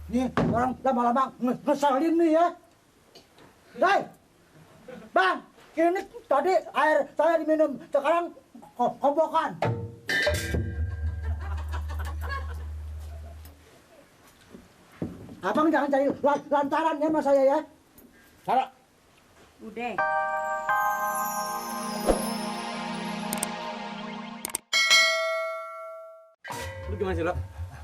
Nih orang lama-lama ngeselin nih ya. Dai, bang, ini tadi air saya diminum, sekarang kobokan. Abang jangan cari lantaran ya sama saya ya. Sarah. Udah. Lu gimana sih lo?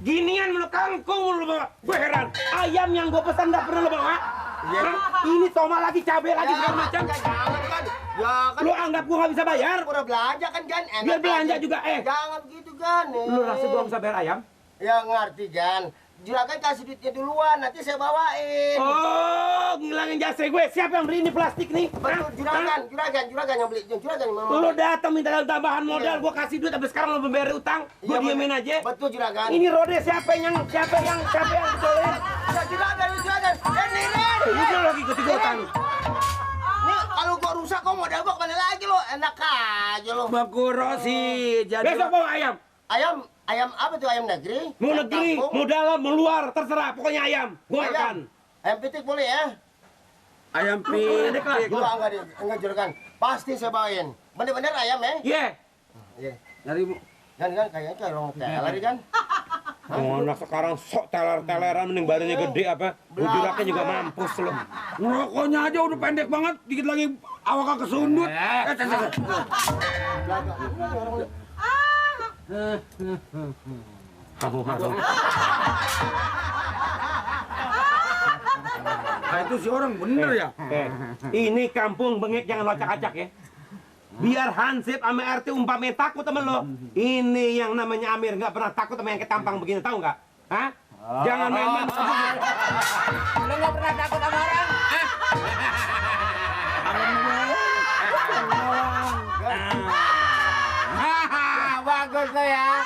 Ginian mulu kangkung mulu bawa. Gue heran. Ayam yang gue pesan nggak pernah lo bawa. Iya. Ini tomat lagi, cabai lagi segala macam. Jangan kan. Ya kan. Lu anggap gue nggak bisa bayar? Udah belanja kan Gan. Biar belanja juga Jangan begitu Gan. Lu rasa gue bisa bayar ayam? Ya ngerti Gan. Juragan kasih duitnya duluan, nanti saya bawain. Oh, ngilangin jasa gue. Siapa yang beli ini plastik nih? Betul, juragan yang beli. Juragan yang mau. Lu datang minta tambahan modal, gue kasih duit, tapi sekarang lu membayar utang. Gue diemin aja. Betul, juragan. Ini rode siapa yang betulin? Juragan. Ini. Udah lagi ikut-ikutan. Nih, kalau gua rusak, kau modal gua kemana lagi lo? Enak aja lo. Bakuro sih. Besok bawa ayam. Ayam apa tuh? Ayam negeri? Mau negeri, mau dalam, mau luar, terserah. Pokoknya ayam. Gua makan. Ayam pitik boleh ya? Ayam pitik lah. Gua enggak juragan. Pasti saya bawain. Bener-bener ayam ya? Iya. Iya. Nyari Kan kayaknya kayak orang teler kan? Oh, anak sekarang sok teler-teleran mending badannya gede apa? Bujuraknya juga mampus loh. Ngerokoknya aja udah pendek banget, dikit lagi awaknya kesundut. Nah, itu si orang bener ya? Ini kampung bengek jangan lo acak-acak ya. Biar Hansip sama RT umpamanya takut sama lo. Ini yang namanya Amir nggak pernah takut sama yang ketampang begini, tahu nggak? Hah? Jangan main-main. Lo nggak pernah takut sama orang? Bagus lo ya.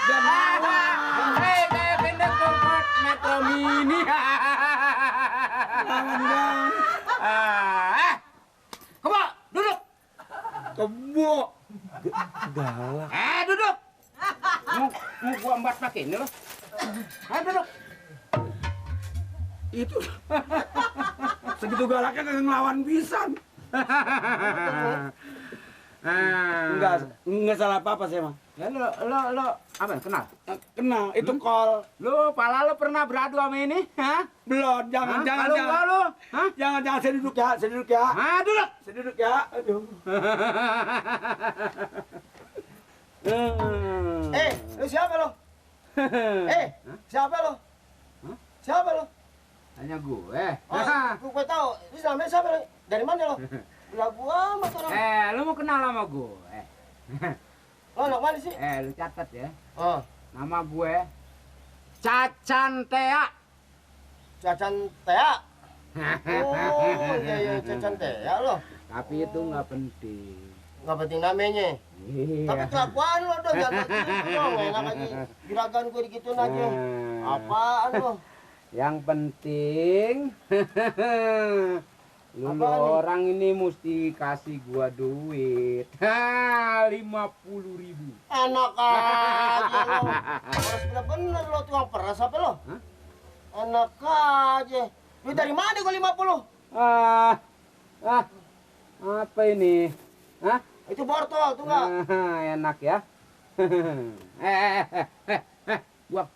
Hei, kayak pindah kompot Metro Mini. Kebo, duduk. Kebo. Galak. Duduk. Mau gua embat pakai ini lo. Duduk. Itu segitu galaknya kagak ngelawan pisan. Enggak salah apa-apa sih, Mang. Ya lo apa kenal? Kenal, itu kol. Lu pala lo pernah beradu sama ini? Hah? Belum, jangan. Lu? Hah? Jangan, saya duduk ya. Duduk. Saya duduk ya. Aduh. Lu siapa lo? Siapa lo? Siapa lo? Hanya gue. Gue tahu. Lu namanya siapa lo? Dari mana lo? Lagu amat orang. Lu mau kenal sama gue? Lo anak mana sih? Lu catat ya. Oh, Nama gue Cacan Tea. Cacan Tea. Oh, iya, Cacan Tea lo. Tapi itu nggak penting. Nggak penting namanya. Iya. Tapi kelakuan lo dong, jangan gitu dong. Enak aja. Juragan gue digituin aja. Apaan lo? Yang penting lu orang ini mesti kasih gua duit. 50.000. Enak aja lo. Peras bener lo, tukang peras apa lo? Hah? Enak aja. Duit dari mana gue 50? Apa ini? Hah? Itu bortol tuh nggak? Enak ya. Buang.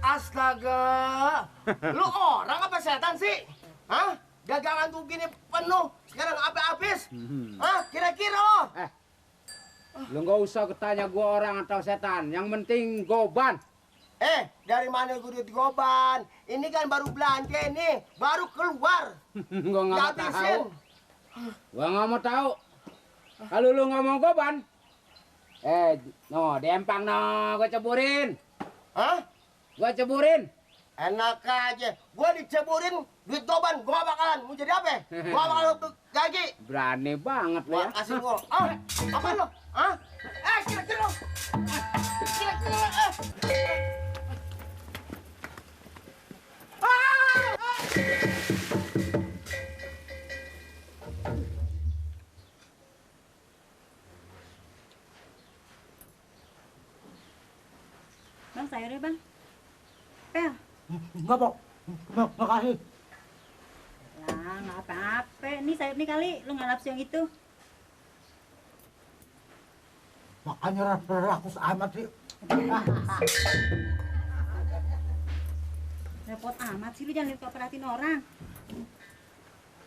Astaga, lu orang apa setan sih? Hah? Dagangan tuh gini penuh, sekarang apa habis? Hah? Kira-kira lo? Lu nggak usah ketanya gua orang atau setan. Yang penting goban. Dari mana gue duit goban? Ini kan baru belanja nih, baru keluar. Gua nggak mau tahu. Dihabisin. Gua nggak mau tahu. Kalau lu nggak mau goban, dempang gua ceburin. Hah? Gua ceburin. Enak aja, gua diceburin duit goban, gua gak bakalan. Mau jadi apa? Gua bakal gaji. Berani banget lu Gua ya. kasih gua. Apa lo? Kira-kira lo. Kira-kira lo. Bang, sayurnya bang. Pel. Enggak, Pok. Makasih. Lah, nggak apa-apa. Ini sayur nih kali, lu nggak nafsu yang itu. Makanya rakus amat sih. Repot amat sih, lu jangan lupa perhatiin orang.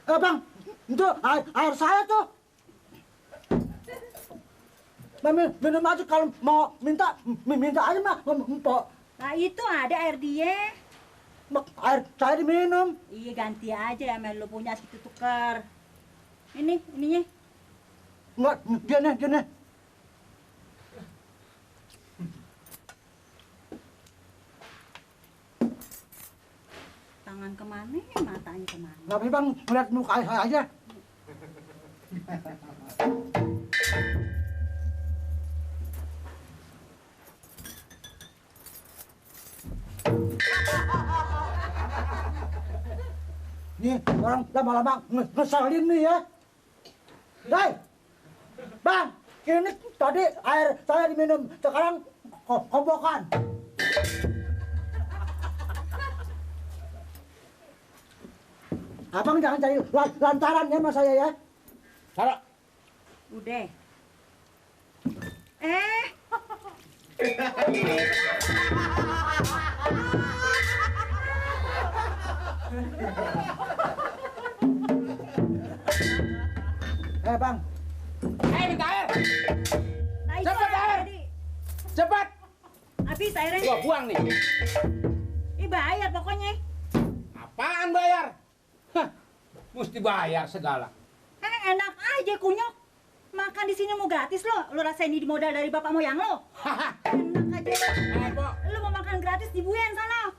Bang, itu air saya tuh. Minum aja kalau mau minta aja mah, Pok. Nah itu ada air dia. Air saya diminum. Iya ganti aja ya, lu punya segitu tuker. Ininya. Enggak, dia nih. Tangan kemana, matanya kemana. Nggak bisa, Bang, ngeliat muka saya aja. Nih, orang lama-lama ngeselin nih ya. Dai, Bang, ini tadi air saya diminum, sekarang kombokan. Abang jangan cari lantaran ya sama saya ya. Taruh. Udah. Bang. Minta air. Nah, itu Cepet, air. tadi. Cepat. Habis airnya. Gua buang nih. Bayar pokoknya. Apaan bayar? Hah, mesti bayar segala. Enak aja kunyok. Makan di sini mau gratis lo. Lo rasain ini modal dari bapak moyang lo. Enak aja lo. Pok, Lo mau makan gratis di Buyen sana.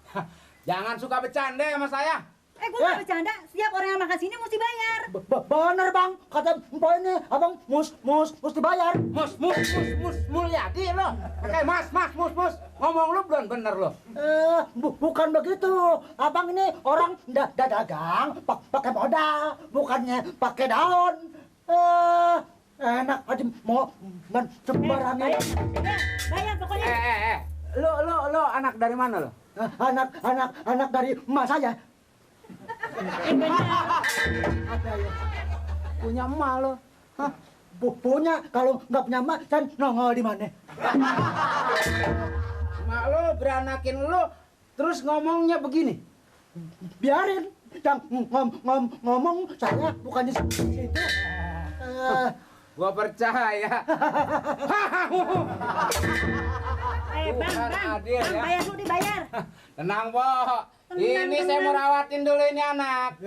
jangan suka bercanda sama saya. Gue gak bercanda. Setiap orang yang makan sini mesti bayar. Bener Bang, kata Mpok ini abang mesti bayar. Mus, Mulyadi lo. Pakai mas, mus. Ngomong lu belum bener lo. Bukan begitu. Abang ini orang dagang pakai modal, bukannya pakai daun. Enak aja mau sembarangan. Bayar pokoknya. Lo anak dari mana lo? Anak dari emak saya. Punya emak lo. Hah? Punya, kalau nggak punya emak, kan nongol di mana? Emak lo beranakin lo, terus ngomongnya begini. Biarin, yang ngomong saya bukannya situ. Gua percaya. Bang, adil ya. bayar dulu dibayar. Tenang, Pok. Ini saya mau rawatin dulu ini anak.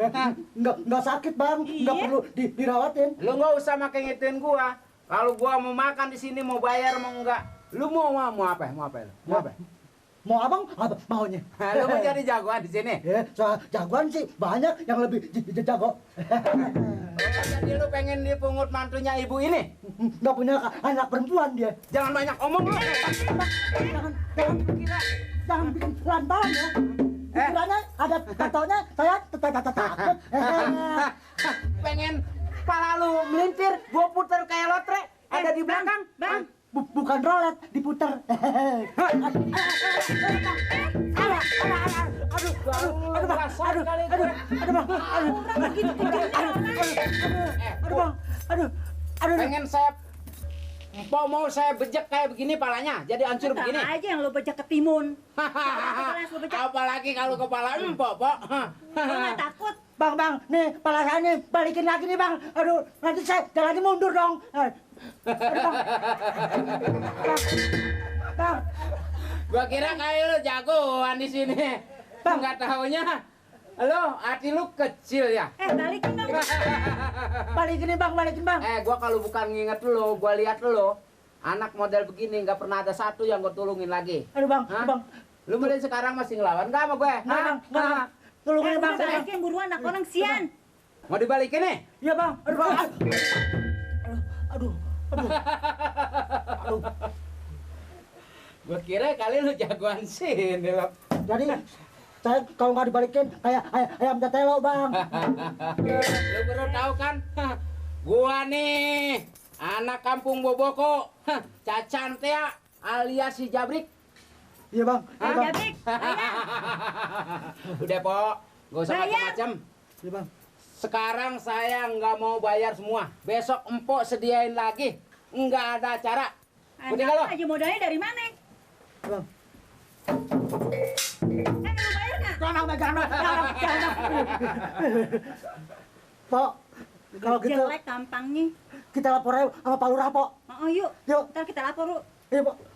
Nggak sakit Bang, nggak Iya. perlu dirawatin. Lu nggak usah makin ngituin gua. Kalau gua mau makan di sini mau bayar mau enggak? Lu mau apa? Mau apa? Mau apa? Mau abang apa maunya? Lu mau jadi jagoan di sini? Ya, soal jagoan sih banyak yang lebih jago. Jadi lu pengen dipungut mantunya ibu ini? Nggak punya anak perempuan dia. Jangan banyak omong lu. Jangan bikin lantaran ya. Pikirannya ada tatonya saya takut. Pengen kepala lu melintir, gua puter kayak lotre. Ada di belakang. Bang, Bukan rolet, diputer. Pengen saya mau saya bejek kayak begini palanya, jadi hancur sama begini. aja yang lo bejek ketimun. Apalagi kalau kepala empok, Pok. Lo nggak takut? Bang, nih pala saya nih balikin lagi nih bang. Aduh, nanti saya jalannya mundur dong. Aduh, bang, Gua kira kayak lu jagoan di sini. Bang, nggak taunya lo hati lu kecil ya. Balikin dong. balikin bang. Gua kalau bukan nginget lo, gua lihat lo anak model begini nggak pernah ada satu yang gua tolongin lagi. Aduh bang, Hah? bang. Lu mulai sekarang masih ngelawan nggak sama gue? Nggak, bang. Tolongin bang. Udah balikin buruan, anak orang sian. Mau dibalikin nih? Iya bang. Aduh bang. Aduh. Gua kira kali lu jagoan sini lo. Jadi saya kalau nggak dibalikin kayak ayam tetelo bang. Lu baru tahu kan? Gua nih anak kampung Boboko, Cacan Tea alias si Jabrik. Iya bang. Iya bang. Jabrik, Udah, Pok. Gak usah Bayar. macam-macam. Iya bang. Sekarang saya nggak mau bayar semua. Besok empok sediain lagi. Nggak ada acara. Udah kalau? aja modalnya dari mana? Iya, bang. Lu bayar nggak? Jangan. Pok, kalau gitu Jelek tampangnya. kita lapor aja sama Pak Lurah, Pok. Yuk. Yuk. Ntar kita lapor, lu. Iya, Pok.